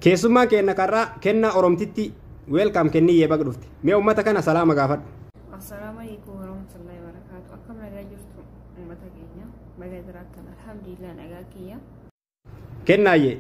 Keessummaan keenya karraa kennaa Oromtitti welcome kenniyyee baga dhufte. Mee uummata kana salaama gaafadhu. Assalaamu alaikum warahmatullahi wabarakatuh. Akkam nagaa jirtu uummata keenya? Baga jiraattan. Alhamdulillah, nagaa kiyya. Kennaayyee,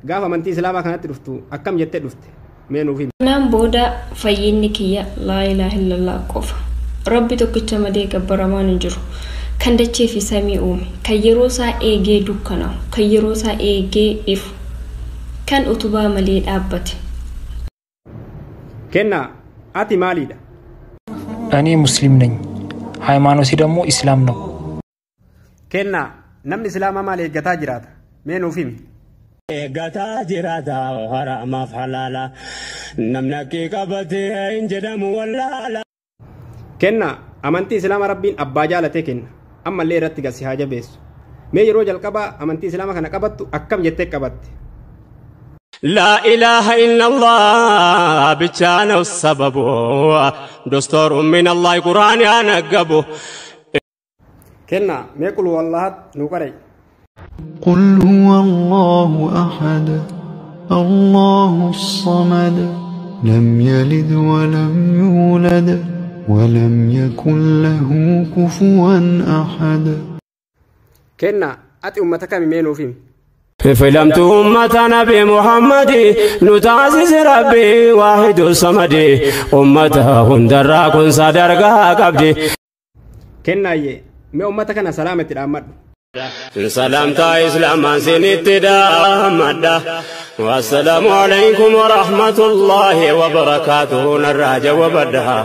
gaafa amantii Islaamaa kanatti dhuftu akkam jettee dhufte? Mee nuuf himi. Kanaan booda fayyinni kiyya laa ilaaha illallah qofa. Rabbi tokkicha malee gabbaramaan hin jiru. Kan dachee fi samii uume, kan yeroo isaa eegee dukkanaa'u, kan yeroo isaa eegee ifu, kan utubaa malee dhaabbate. Kennaa, ati maaliidha? እኔ ሙስሊም ነኝ። ሃይማኖቴ ደግሞ ኢስላም ነው። Kennaa, namni Islaamaa maal eeggataa jiraata? Mee nuuf himi. Eeggataa jiraata haramaaf halaala. Namni akki qabatee hin jedhamu wallaala. Kennaa, amantii Islaamaa Rabbiin abbaa jaalatee kenna. Ammallee irratti gasi haa jabeessu. Mee yeroo jalqabaa amantii Islaamaa kana qabattu akkam jettee qabatte? لا إله إلا الله ብቻ ነው ሰበቡ። دستور من الله ቁርአን ያነገቡ። Kennaa, mee qul wallahat nuu qara'i. قل هو الله أحد الله الصمد لم يلد ولم يولد ولم يكن له كفوا أحد. Kennaa, ati uummata kami? Mee nuuf himi. Filamtu ummata Nabi Muhammadi nu taasise Rabbi waahidu samadi. Ummata hundarraa kun sadarkaa qabdi. Kennaayyee, mee uummata kana salaama itti dhaammadhu. Salamtaa Islaamaan sinitti dhaammadha. والسلام عليكم ورحمة الله وبركاته. نرى جوابدها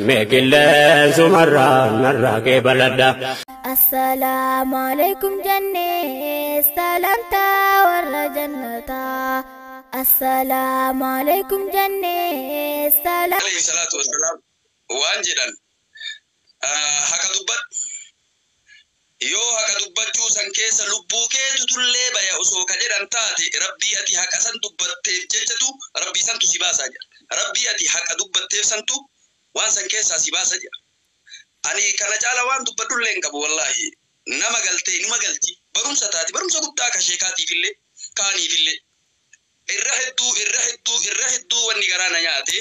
ميكلين سمرة نرى كبلدا. Assalaamu alaikum jennee salaamtaa warra jannataa. Assalaamu alaikum jennee salaam. Alayhi salaatu wassalaam waan jedhan, haqa dubbadhu, yoo haqa dubbachuu san keessa lubbuu keetu tullee baya osoo ka jedhan taate, Rabbii ati haqa san dubbatteef jechatu Rabbii santu si baasaa jedha. Rabbii ati haqa dubbatteef santu waan san keessaa si baasa jedha. Ani kana caala waan dubbadhullee hin qabu. Wallaahi, nama galtee nima galti, barumsa taati, barumsa guddaa ka sheekaatiifillee kaaniifillee. Irra hedduu, irra hedduu, irra hedduu wanni garaa na nyaate,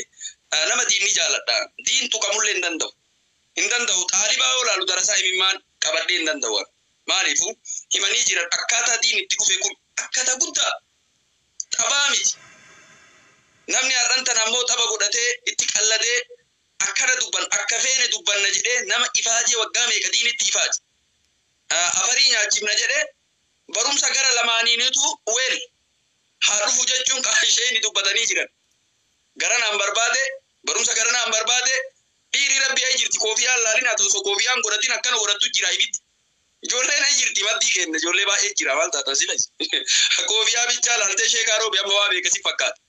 nama diinni jaaladha. Diin tuqamullee hin danda'u, hin danda'u. Xaalibaa yoo laalu darasaa imimmaan qabadhee hin danda'u. Maaliifu himanii jiran, akkaataa diin itti dhufe kun akkaataa guddaa taphaa miti. Namni har'an tana ammoo tapha godhatee itti qalladee akkana dubban, akka feene dubbanna jedhee nama ifaajee waggaa meeqa diinitti ifaaje, afarii nyaachifna jedhee barumsa gara lamaaniinitu weel haa dhufu jechuun isheen dubbatanii jiran. Gara naan barbaade, barumsa gara naan barbaade. Dhiirri Rabbi ay jirti, koofiyaan laalin haa ta'u, osoo koofiyaan godhatin akkana godhattu jira ibiddi. Ijoolleen ay jirti, maddii kenna ijoollee baay'ee jira. Maal taatan silas koofiyaa bichaa laaltee sheekaa roobi amma waa beekasi fakkaata.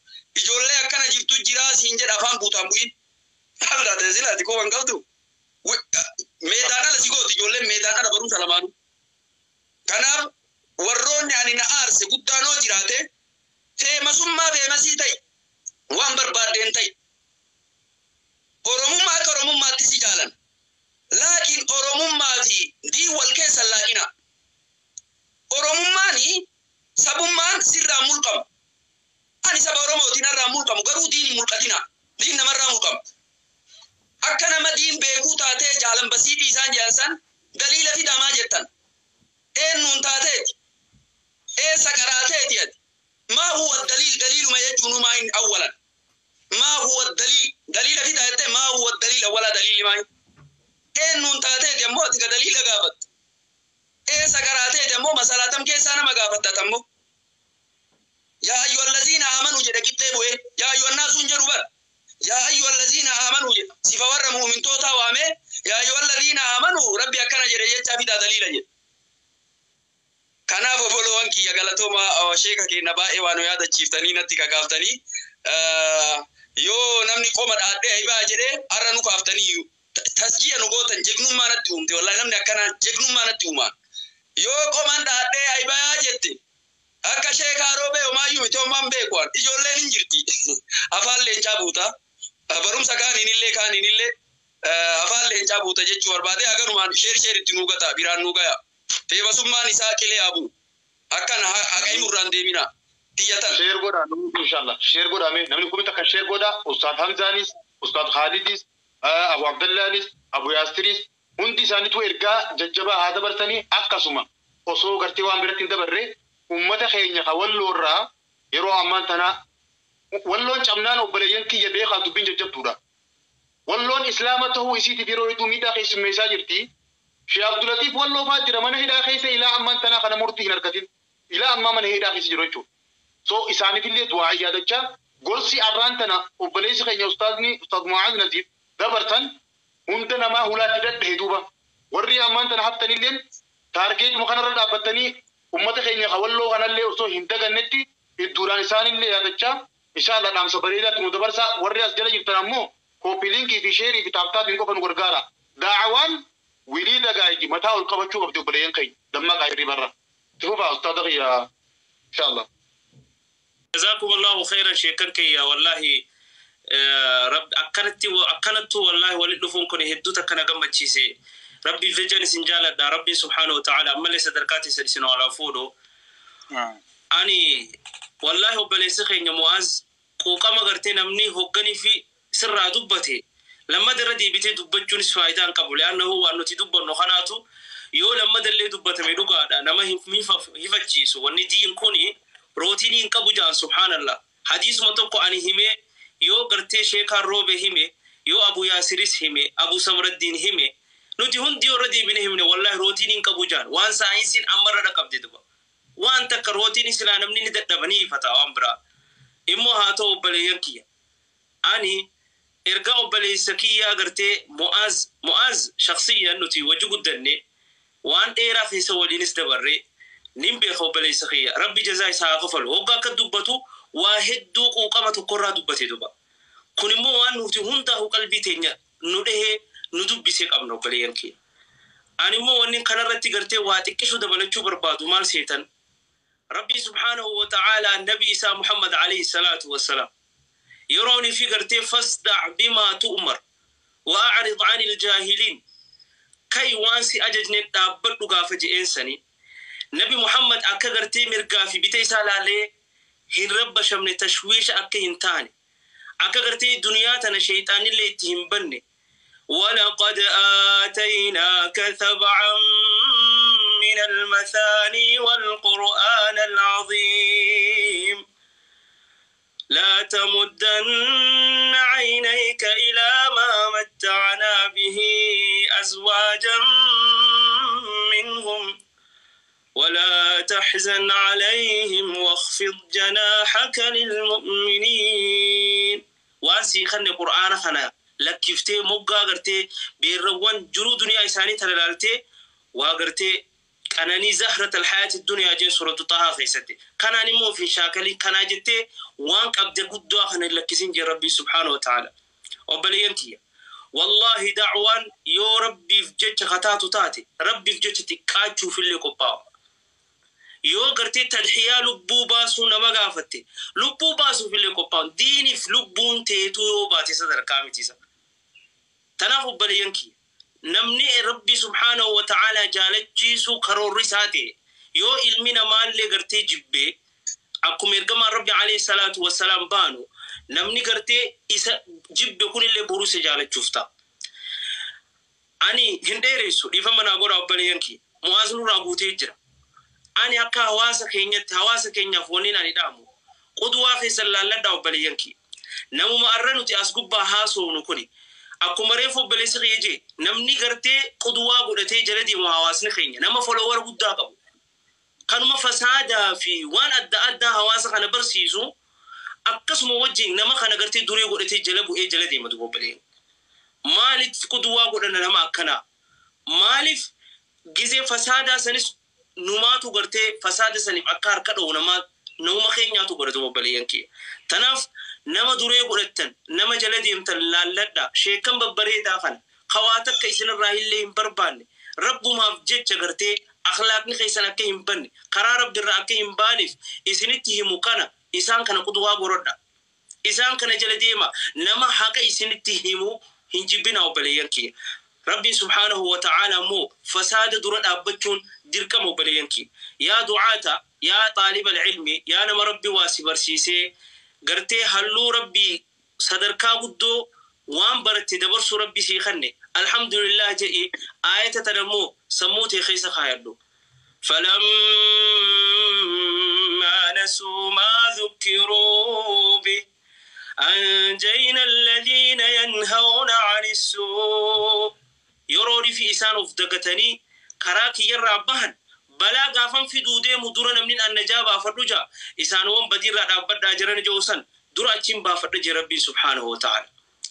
Ijoollee akkana jirtu jira siin jedha, afaan buutaan bu'in. Maal taatan silaati koo qabdu. Meedaan ala si gooti ijoolleen, meedaan ala barumsa lamaanuu. Kanaaf warroonni ani na aarse guddaanoo jiraate, feemasummaa feemasii ta'e, waan barbaaddeen ta'e. Oromummaa akka Oromummaatti si jaalan. Laakiin Oromummaa fi diin wal keessa laaqina. Oromummaani sabummaan sirraa mulqamu. Ani saba Oromootiin irraa mulqamu, garuu diin hin mulqatina. Diin namarraa mulqamu. Akka nama diin beekuu taatee jaalan basiitii isaan jedhan san daliila fidamaa jettan. Eenyuun taateeti? Eessa qaraateeti ati? ما هو الدليل? Daliiluma jechuun maa hin awwalan? ما هو الدليل? Daliila fidaa jettee, ما هو الدليل awwala? Daliili maa? Eenyuun taateeti ammoo ati ka daliila gaafattu? Eessa qaraateeti ammoo masalaatam keessaa nama gaafatta ammoo? يا أيها الذين آمنوا jedhe qixxee bu'ee. يا أيها الناس hin jedhu bar. يا أيها الذين آمنوا jedha. Sifa warra mu'mintootaa waamee, يا أيها الذين آمنوا, Rabbi akkana jedhe jechaa fidaa daliila jedhe. Kanaaf obboloowwan kiyya, galatooma. Sheeka keenya baay'ee waan nu yaadachiiftanii natti kakaaftanii, yoo namni qoma dhaadhee hibaa jedhee har'a nu kaaftanii tasjiya nu gootan, jegnummaa natti uumte. Wallahi, namni akkanaa jegnummaa natti uumaa. Yoo qoman dhaadhee hibaa jette akka sheekaa roobee homaayyuu miti, homaan beekuan. Ijoolleen hin jirti, afaan leencaa buuta. Barumsa kaaniin illee afaan leencaa buuta jechuu barbaade. Haganumaan share share itti nuu gata, biraan nuu gaya. Feebasummaan isaa qilee haa bu'u. Akkana haqa himurraan deemina. Tiyyatan. Share godhaa inshallah. Share godhaa mee namni kumi takka share godhaa. Ustaad Hamzaanis, Ustaad Khaalidis, Abu Abdallaanis, Abu Yaastiris hundi isaaniitu ergaa jajjabaa haa dabarsanii akkasuma osoo gartee waan biratti hin dabarre uummata keenya ka walloorraa yeroo ammaan tanaa walloon cabnaan obboleeyyan kiyya beekaa dubbiin jajjabduudha. Walloon islaama ta'uu isiitiif yeroo hedduu miidhaa keessummeessaa jirti. Shee Abdulatiif walloo fa'aa jira mana hidhaa keessa ilaa ammaan tanaa kana murtii hin argatin. Ilaa ammaa mana hidhaa keessa jiru jechuudha. So isaaniifillee du'aa yaadachaa gorsi arraan tana obboleessi keenya ustaazni ustaaz Mu'aaz Nasiif dabarsan hunda namaa hulaatti dadhahe duuba. Warri ammaan tana haftanilleen taargeetuma kanarra dhaabbatanii uummata keenya ka walloo kanallee osoo hin dagannetti idduudhaan isaanillee yaadachaa inshallah dhaamsa bareedaatti nu dabarsaa warri as jala jirtan ammoo copy linkii fi shareii fi tap tapiin qofa nu gargaara. Daawaan wilii dagaayiti mataa ol qabachuu qabdi obboleeyyan keenya dammaqaa hirribarra. Tifufaa ustaada kiyya inshallah. جزاكم الله خيرا شيكان كيا والله رب أكنتي أكنتو والله ولد لفون كوني هدوتا كان قمتشيسي ربي فجان سنجالة ربي سبحانه وتعالى أما ليس دركاتي سلسنا على فودو أني والله بليس خين معاذ قوقما غرتي نمني هوغني في سر دبتي لما دردي بيتي دبتشون فايدان قبل لأنه هو أنه تدب النخناتو يو لما دلي دبت ميدوغا نما هيفتشيسو وني دين كوني روتيني hin qabu jaan subhaanallah hadiisuma tokko ani hime yoo gartee sheekaan roobe hime yoo abu yaasiris hime abu samraddiin hime nuti hundi yoo irra deebine himne wallahi rootiin hin qabu jaan waan saayinsiin ammarra dhaqabde duba waan takka rootiin silaa namni ni dadhabanii ifata waan biraa immoo haa ta'u obboleeyyan kiyya ani ergaa obboleessa kiyyaa gartee mu'aaz shaksiyyan nuti wajji guddanne waan dheeraa keessa waliinis dabarree nin beeka obboleessa kiyya rabbi jazaa isaa haa kafalu hoggaa akka dubbatu waa hedduu quuqama tokkorraa dubbate duba kun immoo waan nuti hundaa'u qalbii teenya nu dhahee nu dubbisee qabna obboleeyyan kiyya ani immoo wanni kanarratti gartee waa xiqqishu dabalachuu barbaadu maal seetan rabbi subhaanahu wa ta'aalaa nabi isaa muhammad alayhi salaatu wassalaam yeroon fi gartee fasdac bimaa tu'mar wa acrid ani iljaahiliin kai waan si ajajne dhaabbadhu gaafa je'eensanii nabi muhammad akka gartee mirgaa fi bita isaa laalee hin rabbashamne tashwiisha akka hin taane akka gartee duniyaa tana shayxaanillee itti hin banne ولقد آتيناك سبعا من المثاني والقرآن العظيم لا تمدن عينيك إلى ما متعنا به أزواجا منهم ولا تحزن عليهم واخفض جناحك للمؤمنين واسي خن قرآن خنا لكفتي مقا غرتي بيروان جرو دنيا إساني تلالتي وغرتي كانني زهرة الحياة الدنيا جي سورة طه خيستي كانني مو في شاكلي كان جتي وان قبض قدوا خن لكسين جي ربي سبحانه وتعالى وبلينتي والله دعوان يو ربي في جتش خطاتو تاتي ربي في جتش تكاتشو في اللي قباو yoo gartee tadhiyaa lubbuu baasuu nama gaafatte lubbuu baasuuf illee qophaa'u diiniif lubbuun teetuu yoo baate sadarkaa mitiisa. Tanaaf obboleeyyan kiyya namni rabbi subhaanahu wa ta'aalaa jaalachiisuu karoorri isaa ta'e yoo ilmi namaallee gartee jibbee akkuma ergamaan rabbi alayhi salaatu wassalaam baanu namni gartee isa jibbe kunillee boruu isa jaalachuuf ta'a. Ani hin dheeressu dhiifama naa godha obboleeyyan kiyya mu'aaz nurraa guutee jira. Ani akka hawaasa keenyatti hawaasa keenyaaf wanni ani dhaamu quduwaa keessan laalladhaa obboleeyyan kiyya. Namuma arra nuti as gubbaa haasofnu kuni akkuma reefu obboleessi kiyya jee namni gartee quduwaa godhatee jala deemu hawaasni keenya nama folowar guddaa qabu. Kanuma fasaadaa fi waan adda addaa hawaasa kana barsiisu akkasuma wajjin nama kana gartee duree godhatee jala bu'ee jala deema duuba obboleeyyan. Maaliif quduwaa godhanna nama akkanaa? Maaliif gizee fasaadaa sanis numaatu gartee fasaada saniif akka harka dha'u namaa nama keenyaatu godhatu obboleeyyan kiyya. Tanaaf nama duree godhattan nama jala deemtan laalladhaa sheekan babbareedaa kana hawaa takka isinirraa illee hin barbaanne rabbumaaf jecha gartee akhlaaqni keessan akka hin banne karaa rabbirraa akka hin baaneef isinitti himu kana isaan kana quduwaa godhadha. Isaan kana jala deema nama haqa isinitti himu hin jibbina obboleeyyan kiyya. Rabbi subhaanahu wa ta'ala immoo fasaada dura dhaabbachuun dirqama obboleeyyan kiyya. Yaa du'aata Yaa xaaliba ilmi, yaa nama Rabbi waa si barsiisee, gartee halluu Rabbii sadarkaa guddoo waan baratte dabarsuu Rabbi sii kanne, alhamdulillah jedhi. Aayata tana immoo sammuu tee keessa kaayadhu. فلما نسوا ما ذكروا به أنجينا الذين ينهون عن السوء. Yeroo fi isaan of dagatanii karaa kiyyarraa bahan, balaa gaafan fiduu deemu dura namni an najaa baafadhu jaa, isaan badiirraa dhaabbadhaa jiran jiru san dura achiin baafadha jee Rabbiin subhaanahu wa ta'ala.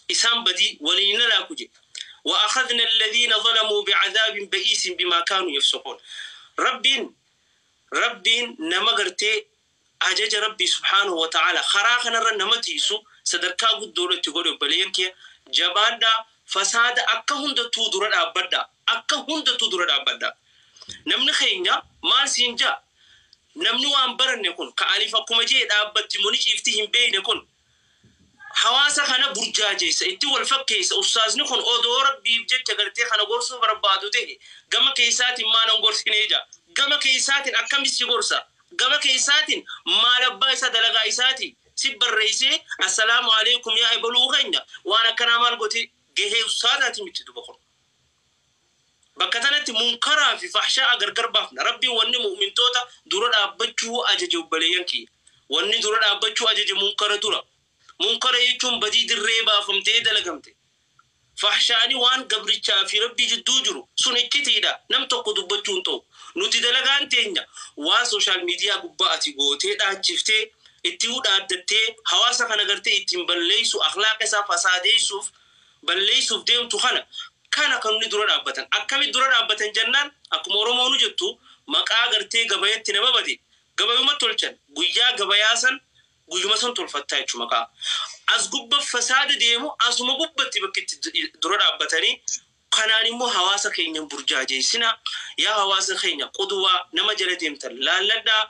Isaan badii waliin laaku je. وأخذنا الذين ظلموا بعذاب بئيس بما كانوا يفسقون. ربين ربين نما غرتي ajaja Rabbii subhaanahu wa ta'ala karaa kanarra nama tiisu sadarkaa guddoodhatti godhe. Obboleeyyan kiyya, jabaadhaa. Fasaada akka hundattuu dura dhaabbadha, akka hundattuu dura dhaabbadha. Namni keenya maal siin jaa? Namni waan baranne kun ka aliif akkuma jee dhaabbatti muni ciifti hin beekne kun hawaasa kana burjaajeessa, itti wal fakkeessa. Ustaazni kun odoo Rabbiif jecha gartee kana gorsuu barbaadu ta'e, gama keessaatiin maalan gorsinee jaa? Gama keessaatiin akkamis si gorsa? Gama keessaatiin maal abbaa isa dalagaa isaati si barreessee, "Assalaamu alaikum, yaa ebaluu keenya, waan akkanaa maal goote?" Gahee ustaazaati miti duba kun. Bakka tanatti munkaraa fi fahshaa gargar baafna. Rabbiin wanni mu'mintoota dura dhaabbachuu ajaje, obboleeyyan kiyya, wanni dura dhaabbachuu ajaje munkara dura. Munkara jechuun badii dirree baafamtee dalagamte. Fahshaani waan gabrichaa fi Rabbii jidduu jiru sun iccitiidha, nam tokko dubbachuu hin ta'u. Nuti dalagaan teenya waan social media gubbaa ati gootee dhaachiftee itti dhaaddattee hawaasa kana gartee ittiin balleessu, akhlaaqa isaa fasaadeessuuf balleessuuf deemtu kana kan nuti dura dhaabbatan. Akkamitti dura dhaabbatan jennaan, akkuma Oromoonu jettu, maqaa gartee gabayatti nama bade gabayuma tolchan. Guyyaa gabayaa san guyyuma san tolfattaa jechuu. Maqaa as gubba fasaada deemu asuma gubbatti bakki itti dura dhaabbatanii. Kanaan immoo hawaasa keenya burjaajeessina. Yaa hawaasa keenya, quduwaa nama jala deemtan laalladhaa.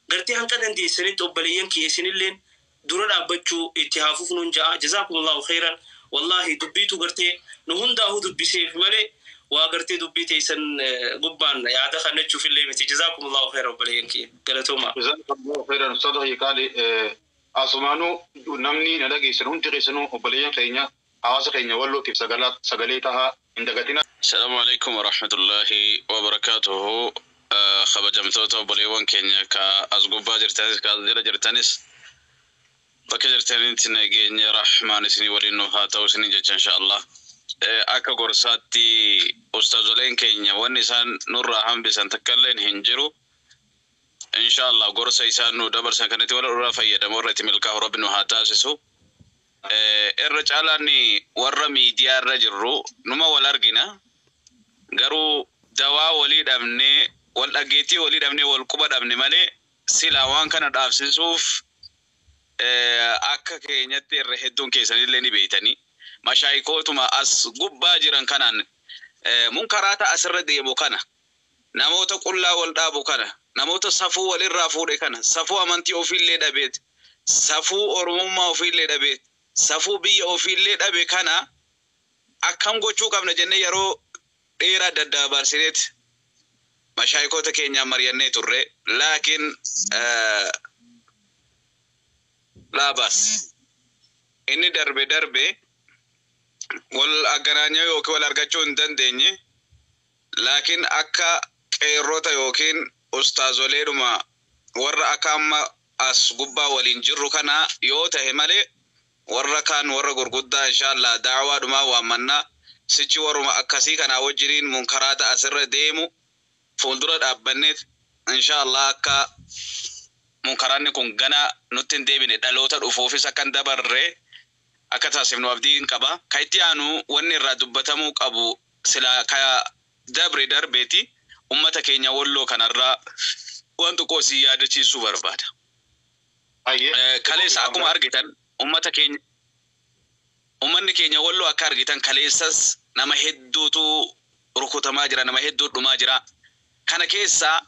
Gartee hanqa dandeessanitti, obboleeyyan kiyya, dura dhaabbachuu itti haafuuf nuun ja'a. Jazaakumullahu khairan. Wallaahi dubbiitu gartee nu hundaa'uu dubbiseef malee waa gartee dubbii teessan gubbaan yaada kannachuuf illee miti. Jazaakumullahu khairan, obboleeyyan kiyya, galatooma. Jazakallahu khairan, ustaadha hiikaali. Asumaanuu namni na dhageessan hundi keessanuu, obboleeyyan keenya, hawaasa keenya Wallootiif sagalee tahaa hin dagatina. Salaamu alaikum warahmatullahi wabarakatuhu. Kabajamtoota obboleewwan keenya ka as gubbaa jirtanis, ka as jala jirtanis, bakka jirtanitti nageenya rahmaan isinii waliin nuuf haa ta'u isinii jecha, insha Allah. Akka gorsaatti ustaazoleen keenya wanni isaan nurraa hambisan takkailleen hin jiru. Insha Allah gorsa isaan nu dabarsan kanatti wal irraa fayyadamu irra itti milkaa'u Rabbi nu haa taasisu. Irra caalaan warra miidiyaa irra jirru numa wal argina. Garuu dawaa walii dhabnee, wal dhageettii walii dhabnee, wal quba dhabne malee, silaa waan kana dhaabsisuuf akka keenyatti irra hedduun keessanillee ni beeytanii. Mashaayikootuma as gubbaa jiran kanaan munkaraata asirra deemu kana, namoota qullaa wal dhaabu kana, namoota safuu walirraa fuudhe kana, safuu amantii ofiillee dhabeet, safuu oromummaa ofiillee dhabeet, safuu biyya ofiillee dhabe kana akkam gochuu qabna jennee yeroo dheeraa daddabarsineet mashaayikoota keenyaan mari'annee turre. Laakiin laabaas inni darbe darbe wal agganaanyoo yookiin wal argachuu hin dandeenye. Laakiin akka qeerrota yookiin ustaazoleedhuma warra akka amma as gubbaa waliin jirru kana yoo tahe malee, warra kaan warra gurguddaa inshallah da'awaadhumaa waammannaa sichi warruma akkasii kanaa wajjiniin munkaraata asirra deemu fuuldura dhaabbanneet inshallah akka munkaraanni kun gana nutti hin deebine, dhaloota dhufuufis akka hin dabarre akka taasifnu abdiin qaba. Ka itti aanu wanni irraa dubbatamuu qabu sila ka dabre darbeeti. Ummata keenya Walloo kanarraa waan xiqqoo isin yaadachiisuu barbaada. Kaleessa akkuma argitan ummata keenya, ummanni keenya Walloo akka argitan kaleessas nama hedduutu rukutamaa jira, nama hedduu dhumaa jira. Kana keessaa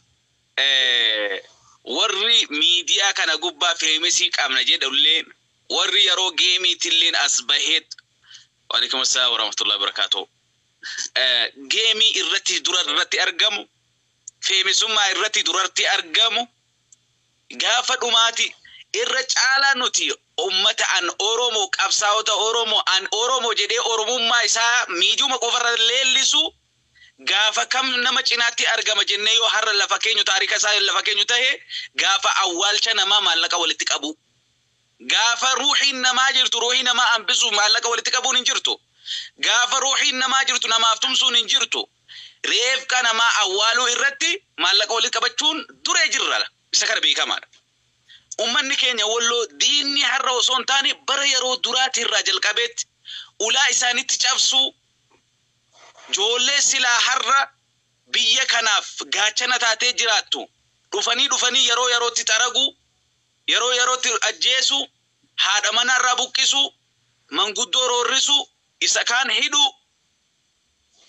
warri miidiyaa kana gubbaa famous qabna jedhullee, warri yeroo gameiitilleen as baheet, waalaikum assalaam warahmatullahi wabarakatuh, game irratti dura irratti argamu, famousummaa irratti duratti argamu. Gaafa dhumaati irra caalaa nuti ummata an Oromoo qabsaa'ota Oromoo an Oromoo jedhee Oromummaa isaa miidiyuma qofarra leellisu gaafa kam nama cinaatti argama jennee yoo har'a lafa keenyu taarika isaa lafa keenyu tahe gaafa awwaalcha namaa maallaqa walitti qabu. Gaafa ruuxiin namaa jirtu ruuxii namaa hambisuuf maallaqa walitti qabuun hin jirtu. Gaafa ruuxiin namaa jirtu namaaf tumsuun hin jirtu. Reefka namaa awwaaluu irratti maallaqa walitti qabachuun duree jirra. Isa kana beekamaadha. Ummanni keenya Walloo diinni har'a osoo hin taane bara yeroo duraati irraa jalqabeetti ulaa isaanitti cabsuu joollee silaa har'a biyya kanaaf gaachana taatee jiraattu dhufanii yeroo yerootti xaragu yeroo yerootti ajjeesu haadha manarraa buqqisu manguddoo roorrisu isa kaan hidhu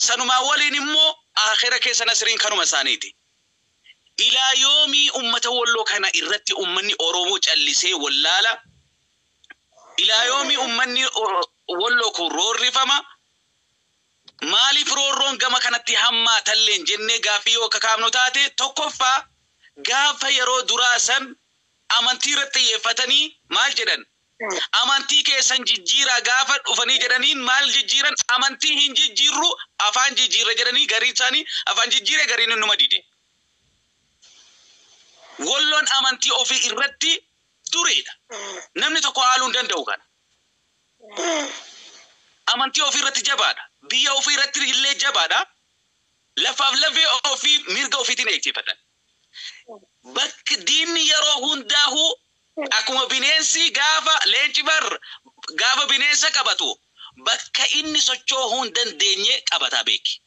sanumaa waliin immoo aakhira keessa nasriin kanuma isaaniiti. Ilaa yoomii ummata Walloo kana irratti ummanni Oromoo callisee wallaala. Ilaa yoomii ummanni Walloo kun roorrifama. Maaliif roorroon gama kanatti hammaatalleen jennee gaaffii yoo kakaafnu taate tokkoffaa gaafa yeroo duraa san amantii irratti xiyyeeffatanii maal jedhan? Amantii keessan jijjiiraa gaafa dhufanii jedhaniin maal jijjiiran? Amantii hin jijjiirru afaan jijjiirra jedhanii gariin isaanii afaan jijjiire gariin numa dide. Walloon amantii ofii irratti dureedha. Namni tokko haaluu hin danda'u kana. Amantii ofii irratti jabaadha. Biyya ofii irratti illee jabaadha. Lafaaf lafee ofii mirga ofiitiin eegsifatan. Bakki diinni yeroo hundaa'u akkuma bineensi gaafa leenci bar gaafa bineensa qabatu bakka inni socho'uu hin dandeenye qabata beeki.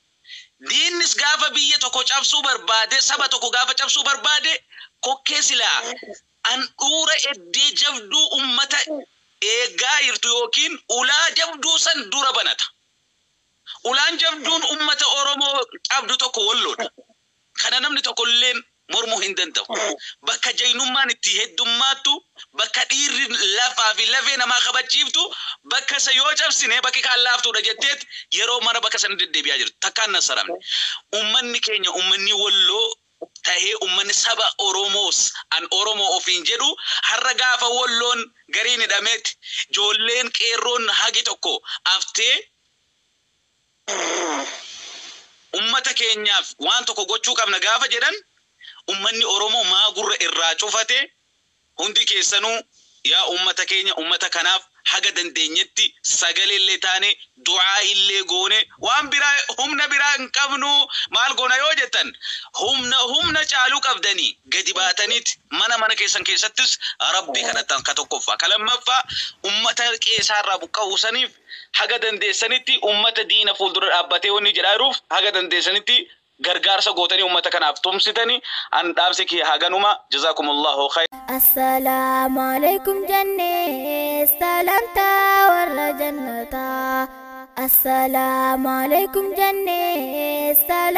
Diinnis gaafa biyya tokko cabsuu barbaade saba tokko gaafa cabsuu barbaade kokkee silaa handhuura eddee jabduu ummata eegaa jirtu yookiin ulaa jabduu san dura banata. Ulaan jabduun ummata Oromoo qabdu tokko Walloodha. Kana namni tokko illeen mormuu hin danda'u. Bakka jaynummaan itti heddummaattu, bakka dhiirri lafaa fi lafee namaa kabachiiftu, bakka isa yoo cabsine bakki kaan laaftuudha jetteet yeroo mara bakka sana deddeebi'aa jirtu. Takkaan nassaramne. Ummanni keenya ummanni Walloo tahee ummanni saba Oromoos an Oromoo ofiin jedhu har'a gaafa Walloon gariin hidhameeti joolleen qeerroon hagi tokko haftee ummata keenyaaf waan tokko gochuu qabna gaafa jedhan ummanni Oromoo maa gurra irraa cufate hundi keessanuu yaa ummata keenya ummata kanaaf haga dandeenyetti sagalee illee taane du'aa illee goone waan biraa humna biraa hin qabnu maal goona yoo jettan humna caaluu qabdanii gadi baataniiti mana mana keessan keessattis rabbi kadhatan ka tokkoffaa ka lammaffaa ummata qeessaarraa buqqa'uu saniif haga dandeessanitti ummata diina fuuldura dhaabbatee wanni jedhaa jiruuf haga dandeessanitti gargaarsa gootanii ummata kanaaf tumsitanii an dhaabsi kiyya haganuma jazaakumullahu khayr. Assalaamu alaikum jennee salaamtaa warra jannataa. Assalaamu alaikum jennee salaamtaa.